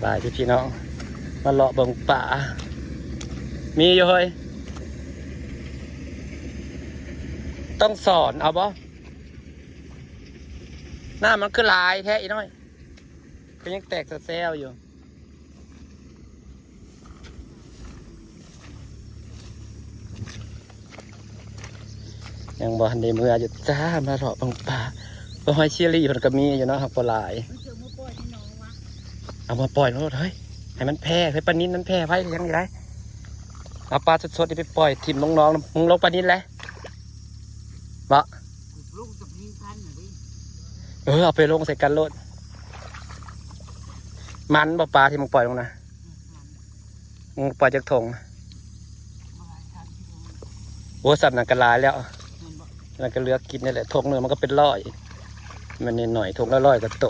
ບາຍດີພີ່ນ້ອງ ມາເລາະເບິ່ງປາ ມີຢູ່ເຮີ້ຍ ຕ້ອງສອນເອົາບໍ່? ນ້ຳມັນຄືຫຼາຍແທ້ອີນ້ອຍ ກໍຍັງແຕກແຊວໆຢູ່. ຍັງບໍ່ທັນໄດ້ເມືອຢູ່ຈ້າ ມາເລາະເບິ່ງປາ. ເອີ ຫອຍເຊຍຣີເພິ່ນກໍມີຢູ່ເນາະ ຮັກບໍ່ຫຼາຍ. ມັນຊິເອົາມາປ່ອຍໃນໜອງວະ? ເອົາມາປ່ອຍໂລດເຮີ້ຍ ໃຫ້ມັນແຜ່ ໃຫ້ປານິນມັນແຜ່ໄວ້ ຍັງຢູ່ໄດ໋. ເອົາປາສົດໆນີ້ໄປປ່ອຍຖິ້ມລົງໜອງ ມຶງລົງປານິນແຫຼະ ບໍ່? ລົງກັບຍິງພັນນະເດ້. ເອີ ເອົາໄປລົງໃສ່ກັນໂລດ. ມັນບໍ່ ປາທີ່ມຶງປ່ອຍລົງນະ? ອືມ ມັນ ອືມ ປາຈັກຖົງ? ໂອ້ ສ່ຳນັ້ນກໍຫຼາຍແລ້ວ ແມ່ນບໍ່? ນັ້ນກໍເລືອກກິນນັ້ນແຫຼະ ຖົງໜຶ່ງມັນກໍເປັນຮ້ອຍ ມັນນ້ອຍໆ ຖົງລະຮ້ອຍກວ່າໂຕ.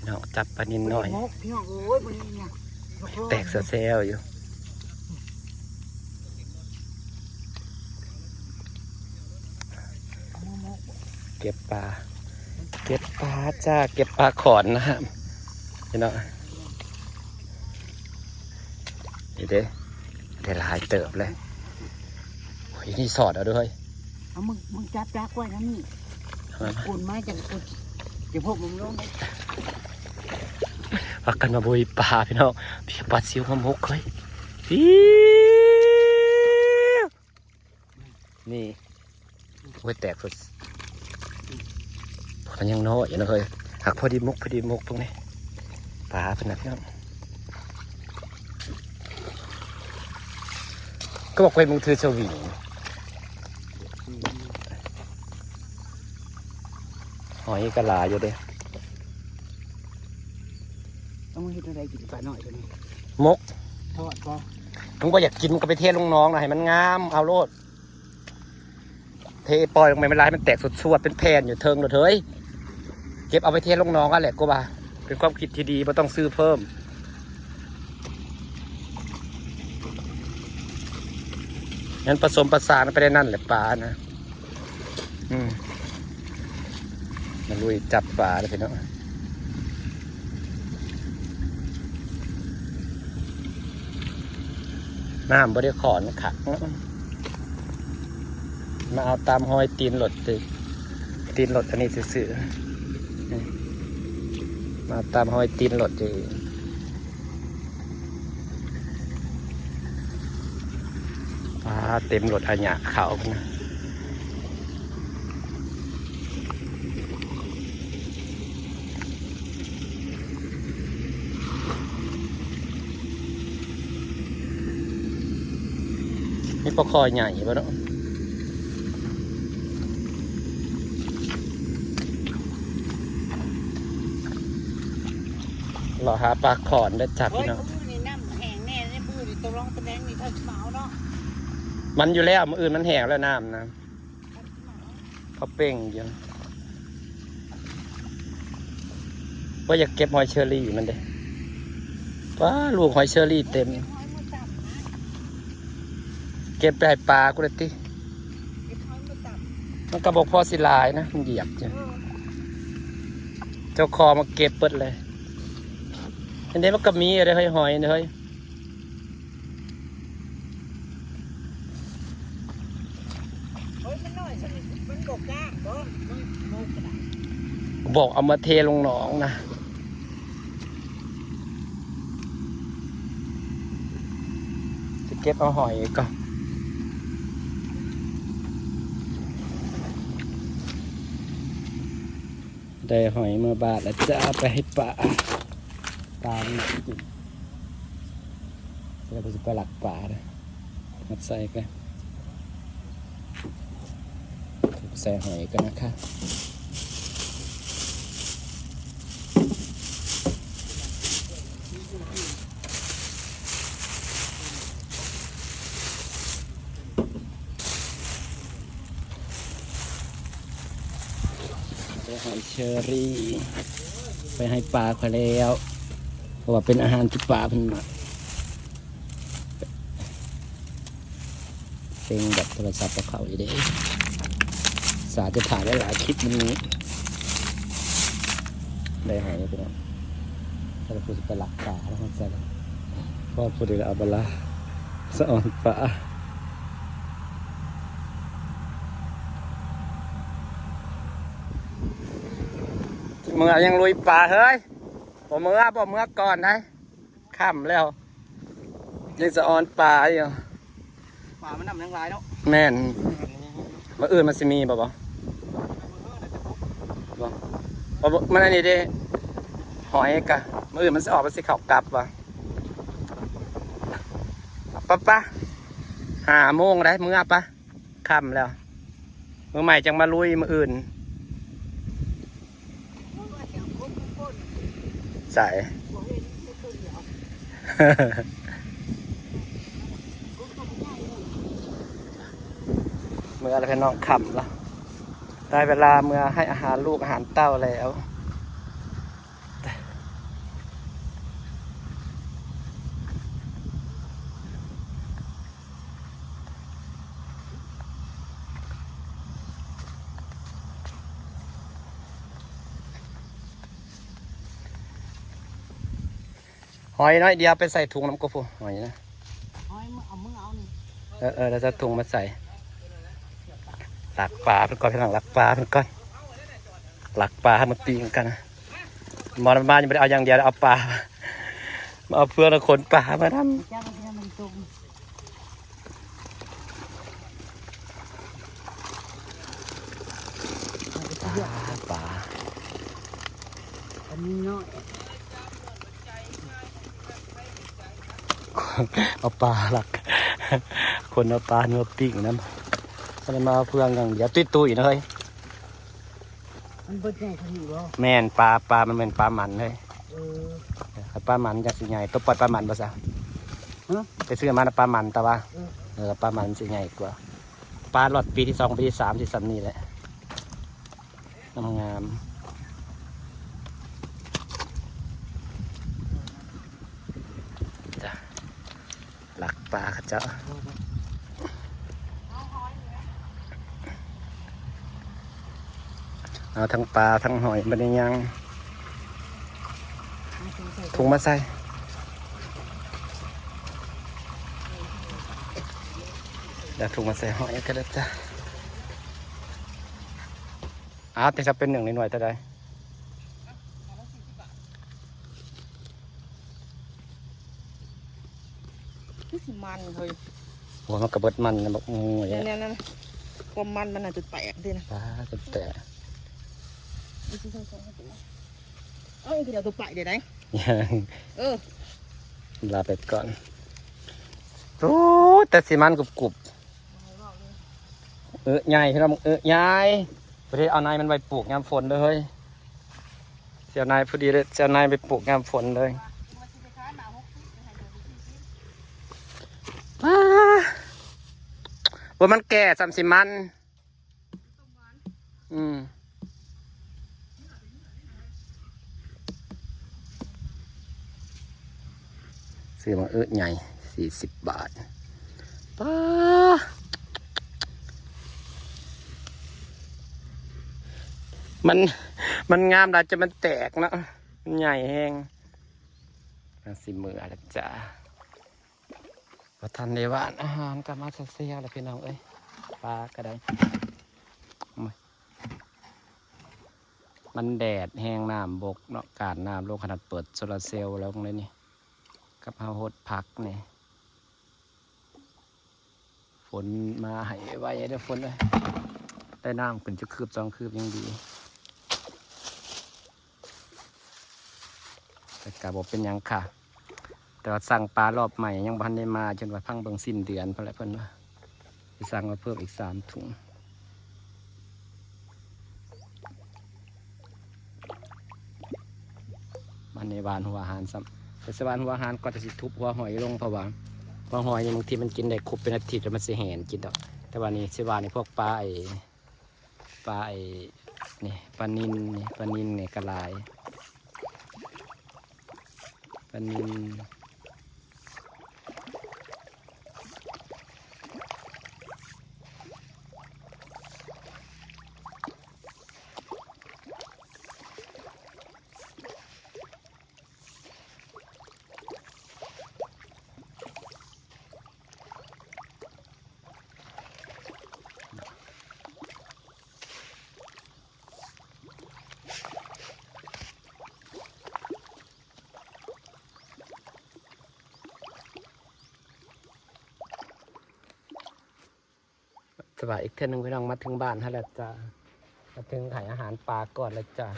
ເນາະ ຈັບປານິນນ້ອຍ ໝົກ ພີ່ນ້ອງເອີຍ ມື້ນີ້ນະ ແຕກແຊວໆຢູ່. ເກັບປາ ເກັບປາຈ້າ ເກັບປາຂອນນະຮະ ພີ່ນ້ອງ. ນີ້ເດ້ ໄດ້ຫຼາຍເຕີບເລີຍ. ໂອ້ຍ ນີ້ສອດເອົາເດີເຮີ້ຍ. ເອົາ ມຶງ ມຶງຈັບຈັກໄວ້ນຳນີ້ ເອົາມາ ກົນມາຈັ່ງກົນ ຈະພົບມັນລົງ. ພາກັນມາບຸຍປາພີ່ນ້ອງ ມີປາຊິວມາໝົກເຮີ້ຍ. ນີ້ ໂອ້ຍ ແຕກສຸດ ພວກມັນຍັງນ້ອຍຢູ່ນະເຮີ້ຍ ຫາກພໍດີໝົກ ພໍດີໝົກພວກນີ້ ປາເພິ່ນນະພີ່ນ້ອງ. ກໍບອກໄວ້ມຶງຖືສະຫວິງ ຫອຍກໍຫຼາຍຢູ່ເດ້. ຕ້ອງເຮັດແນວໃດກິນປານ້ອຍຕົວນີ້? ໝົກ ທອດບໍ່? ມຶງບໍ່ຢາກກິນ ມຶງກໍໄປເທລົງໜອງນະ ໃຫ້ມັນງາມ ເອົາໂລດ. ເທປ່ອຍລົງໄປ ມັນຫຼາຍ ມັນແຕກສວດໆ ເປັນແຜ່ນຢູ່ເທິງໂລດເຮີ້ຍ. ເກັບເອົາໄປເທລົງໜອງຫັ້ນແຫຼະ ກວ່າ ເປັນຄວາມຄິດທີ່ດີ ບໍ່ຕ້ອງຊື້ເພີ່ມ. ມັນປະສົມປະສານໄປໃນນັ້ນແຫຼະ ປານະ. ອືມ ມາລຸຍຈັບປາເດີພີ່ນ້ອງ. ນ້ຳບໍ່ໄດ້ຂອນຄັກເນາະ ມາເອົາຕາມຮອຍຕີນລົດຕິ ຕີນລົດອັນນີ້ຊື່ໆ ມາເອົາຕາມຮອຍຕີນລົດຕິ. ປາເຕັມລົດອາຍະເຂົ້າພຸ້ນນະ. ມີປາຄໍ່ໃຫຍ່ບໍ່ເນາະ? ເລາະຫາປາຂອນເດີຈ້າ ໂອ້ຍ ພີ່ນ້ອງ. ມື້ນີ້ນ້ຳແຫ້ງແນ່ເດ້ ມື້ນີ້ຕົກລົງຕະແລງນີ້ ຖ້າຊິມາເອົາເນາະ. ມັນຢູ່ແລ້ວ ມື້ອື່ນມັນແຫ້ງແລ້ວນ້ຳນະ. ເຂົາເປັ່ງຢູ່ ວ່າຢາກເກັບຫອຍເຊີຣີມັນເດ້ ປ້າ ລູກຫອຍເຊີຣີເຕັມ ເກັບໄປໃຫ້ປາກູລະຕິ. ມັນກໍບໍ່ພໍຊິຫຼາຍນະ ມັນຢຽບຢູ່ ເຈົ້າຂອງມາເກັບເບິດເລີຍ. ອັນນີ້ມັນກໍມີເດ້ ຫອຍເດ້. ໂອ້ຍ ມັນນ້ອຍຊະນີ້ ມັນບໍ່ກ້າງບໍ່? ມັນ ມັນກໍໄດ້ ບອກເອົາມາເທລົງໜອງນະ ຊິເກັບເອົາຫອຍກ່ອນ. ໄດ້ຫອຍເມືອບາດແລ້ວຈ້າ ໄປໃຫ້ປາ ປາມັນກິນ. ແລ້ວກໍຊິໄປລັກປາເດີ ມັດໃສ່ກ່ອນ ໃສ່ຫອຍກ່ອນນະຄະ. ໄດ້ຫອຍເຊີຣີໄປໃຫ້ປາຂ້ອຍແລ້ວ ເພາະວ່າເປັນອາຫານທີ່ປາເພິ່ນມັກ. ເສັງແບັດໂທລະສັບເຂົາຢູ່ເດ້ ສາທຸ ຖ້າໄດ້ຫຼາຍຄລິບມື້ນີ້ ໄດ້ຫອຍພີ່ນ້ອງ. ແຕ່ຜູ້ຊິໄປລັກປາແລ້ວ ເຮົາໃສ່ແລ້ວ ພໍພໍດີແລ້ວ ເອົາບາລາສະອອນປາ. ເມືອຍັງລຸຍປາເຮີ້ຍ ບໍ່ເມືອ ບໍ່ເມືອກ່ອນໄດ໋. ຄ່ຳແລ້ວ ຍັງສະອອນປາຢູ່. ປາມັນນ້ຳຍັງຫຼາຍເນາະ. ແມ່ນ. ມື້ອື່ນມັນຊິມີບໍ່? ບໍ່ ບໍ່ ບໍ່ ມັນອັນນີ້ເດ້ ຫອຍກະ ມື້ອື່ນມັນຊິອອກ ມັນຊິເຂົ້າກັບວ່າ. ປະ ປະ ຫ້າໂມງໄດ໋ ເມືອປະ. ຄ່ຳແລ້ວ ມື້ໃໝ່ຈັ່ງມາລຸຍມື້ອື່ນ. ໃສ ເມືອແລ້ວພີ່ນ້ອງ ຄ່ຳແລ້ວ ໄດ້ເວລາເມືອໃຫ້ອາຫານລູກອາຫານເຕົ້າແລ້ວ. ຫອຍໜ້ອຍດຽວໄປໃສ່ຖົງນຳກໍພໍ ຫອຍນະ. ຫອຍ ເອົາມືເອົານີ້. ເອີໆ ແລ້ວຈະຖົງມາໃສ່. ລັກປາເພິ່ນກ່ອນ ພີ່ນ້ອງ ລັກປາເພິ່ນກ່ອນ ລັກປາໃຫ້ມາປີ້ງກັນ. ມາ ມາ ຍັງບໍ່ໄດ້ເອົາຢ່າງດຽວ ເອົາປາ ມາເອົາເພື່ອນ ຂົນປາມານຳ. ປາ ປາ ປານິນນ້ອຍ ເອົາປາລັກ ຄົນເອົາປາເມືອປີ້ງນຳ. ອັນນີ້ມາເພື່ອນຢ່າງດຽວ ຕຸ້ຍໆ ນະເຮີ້ຍ. ມັນເບິດໃຫຍ່ເທົ່ານີ້ບໍ່? ແມ່ນ ປາ ປາມັນແມ່ນປາໝັນເລີຍ. ເອີ ຄັນປາໝັນຈັ່ງຊິໃຫຍ່ ຕົວປ່ອຍປາໝັນບໍ່ຊະ? ຮະ? ໄປຊື້ມານະປາໝັນ ແຕ່ວ່າ ເອີ ເອີ ປາໝັນມັນຊິໃຫຍ່ກວ່າ. ປາລອດປີທີສອງ ປີທີສາມ ຊິສ່ຳນີ້ແຫຼະ ງາມໆ ຈ້ະ. ລັກປາເຂົາເຈົ້າ ເອົາທັງປາທັງຫອຍ ບັດນີ້ຍັງ ຖົງມາໃສ່ ດຽວຖົງມາໃສ່ຫອຍກັນເດີຈ້ະ. ອ້າວ ແຕ່ຈະເປັນໜຶ່ງໜ້ອຍໆ ເທົ່າໃດ? ຄືຊິມັນເຮີ້ຍ. ໂອ້ ມັນກະເບິດມັນນະ ບັກໝູນີ້. ນັ້ນໆ ຄວາມມັນມັນໜ້າຈະແຕກເດ້ນະ. ປາ ຈົນແຕກ. ເອົາອີກ ຄືເອົາຕົວໄປເດ້ໄດ໋. ເອີ ລາໄປກ່ອນ. ໂອ້ ແຕ່ຊິມັນກຸບໆ. ເອີໃຫຍ່ພີ່ນ້ອງ ເອີໃຫຍ່. ບໍ່ໄດ້ເອົານາຍມັນໄວ້ປູກຍາມຝົນເດີເຮີ້ຍ. ຊິເອົານາຍພໍດີເລີຍ ຊິເອົານາຍໄປປູກຍາມຝົນເລີຍ. ອ້າ ບໍ່ ມັນແກ່ສ່ຳຊິມັນ. ອືມ ຊື້ມາເອິດໃຫຍ່ ສີ່ສິບບາດ. ປ້າ ມັນ ມັນງາມຫຼາຍ ຈົນມັນແຕກເນາະ ມັນໃຫຍ່ແຮງ. ກຳລັງຊິເມືອແລ້ວຈ້າ. ບໍ່ທັນໄດ້ຫວ່ານອາຫານກໍມາຊະແຊວແລ້ວພີ່ນ້ອງເອີຍ. ປາກໍໄດ້ ໂອ້ຍ ມັນແດດແຮງ ນ້ຳບົກເນາະ ການນ້ຳລົງ. ຂະໜາດເປີດໂຊລາເຊວແລ້ວເບິ່ງເດ້ນີ້ ກັບເຮົາຫົດຜັກນີ້. ຝົນມາໃຫ້ໄວເດີຝົນເອີຍ. ໄດ້ນ້ຳຂຶ້ນຈັກຄືບສອງຄືບຍັງດີ. ແຕ່ກະບໍ່ເປັນຫຍັງຄ່ະ ແຕ່ວ່າສັ່ງປາລອບໃໝ່ຍັງບໍ່ທັນໄດ້ມາ ຈົນວ່າພັງເບິ່ງສິ້ນເດືອນພຸ້ນແຫຼະເພິ່ນວ່າ ຊິສັ່ງມາເພີ່ມອີກສາມຖົງ. ມັນໃນຫວ່ານຫົວອາຫານຊ້ຳ ແຕ່ຊິຫວ່ານຫົວອາຫານກ່ອນ ແຕ່ຊິທຸບຫົວຫອຍລົງ ເພາະວ່າຫົວຫອຍນີ້ບາງທີມັນກິນໄດ້ຄົບເປັນອາທິດ ແລ້ວມັນຊິແຫ້ງກິນດອກ. ແຕ່ວ່ານີ້ຊິຫວ່ານໃນພວກປາໄອ້ ປາໄອ້ນີ້ ປານິນນີ້ ປານິນນີ້ກະຫຼາຍ ປານິນ. ວ່າອີກເທື່ອໜຶ່ງພີ່ນ້ອງ ມາເຖິງບ້ານຫັ້ນແລ້ວຈ້າ ມາເຖິງໃຫ້ອາຫານປາກ່ອນແລ້ວຈ້າ.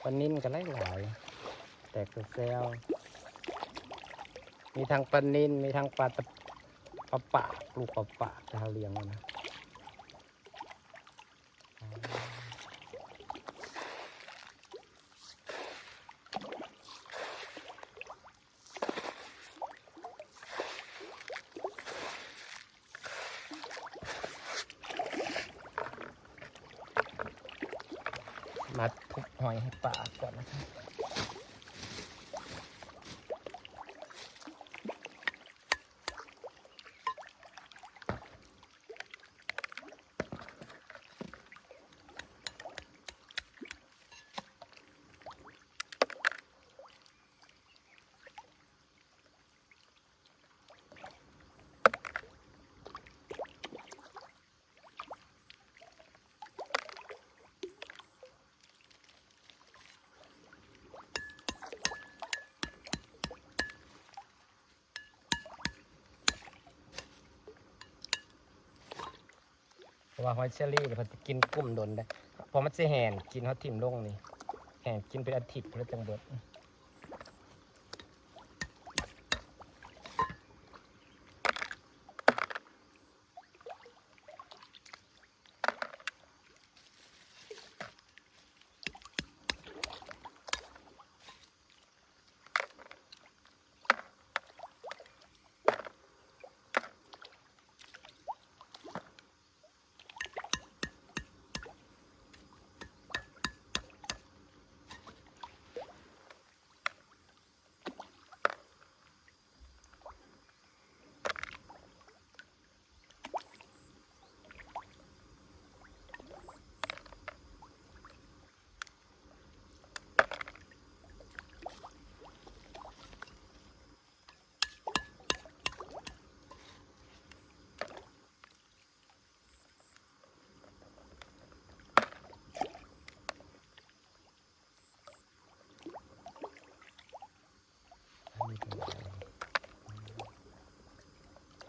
ປານິນກໍຫຼາຍໆ ແຕກແຊວໆ ມີທັງປານິນ ມີທັງປາຕະ ປາປາກ ລູກປາປາກທີ່ເຮົາລ້ຽງໄວ້ນະ. ມາທຸບຫອຍໃຫ້ປາກ່ອນນະຄະ. ເພາະວ່າຫອຍເຊລີນີ້ເພິ່ນຈະກິນກຸ້ມດົນເດ້ ເພາະມັນຊິແຫ້ງກິນ ເຮົາຖິ້ມລົງນີ້ ແຫ້ງກິນເປັນອາທິດພຸ້ນແລ້ວຈັ່ງເບິດ.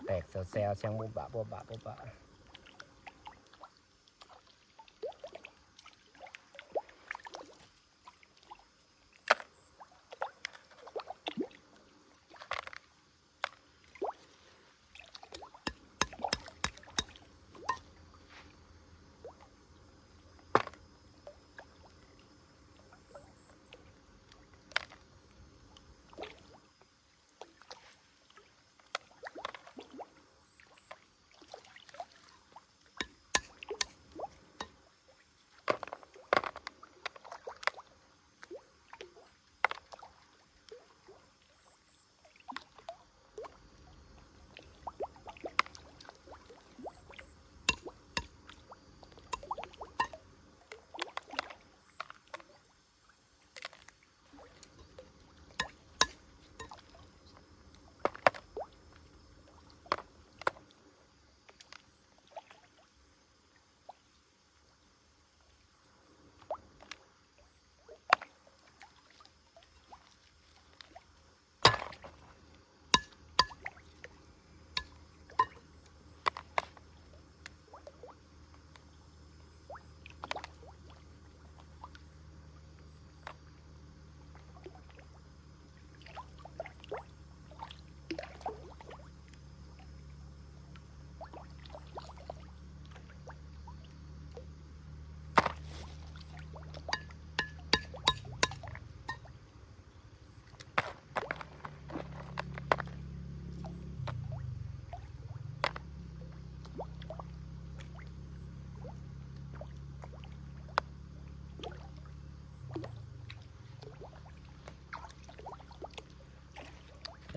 ແຕກແຊວໆ ສຽງໂບະບະໂບະບະໂບະບະ.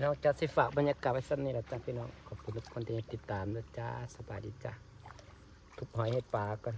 ພີ່ນ້ອງ ຈະຊິຝາກບັນຍາກາດໄວ້ສ່ຳນີ້ແລະຈ້າພີ່ນ້ອງ. ຂອບຄຸນທຸກຄົນທີ່ຕິດຕາມເດີຈ້າ. ສະບາຍດີຈ້າ. ທຸບຫອຍໃຫ້ປາກ່ອນ.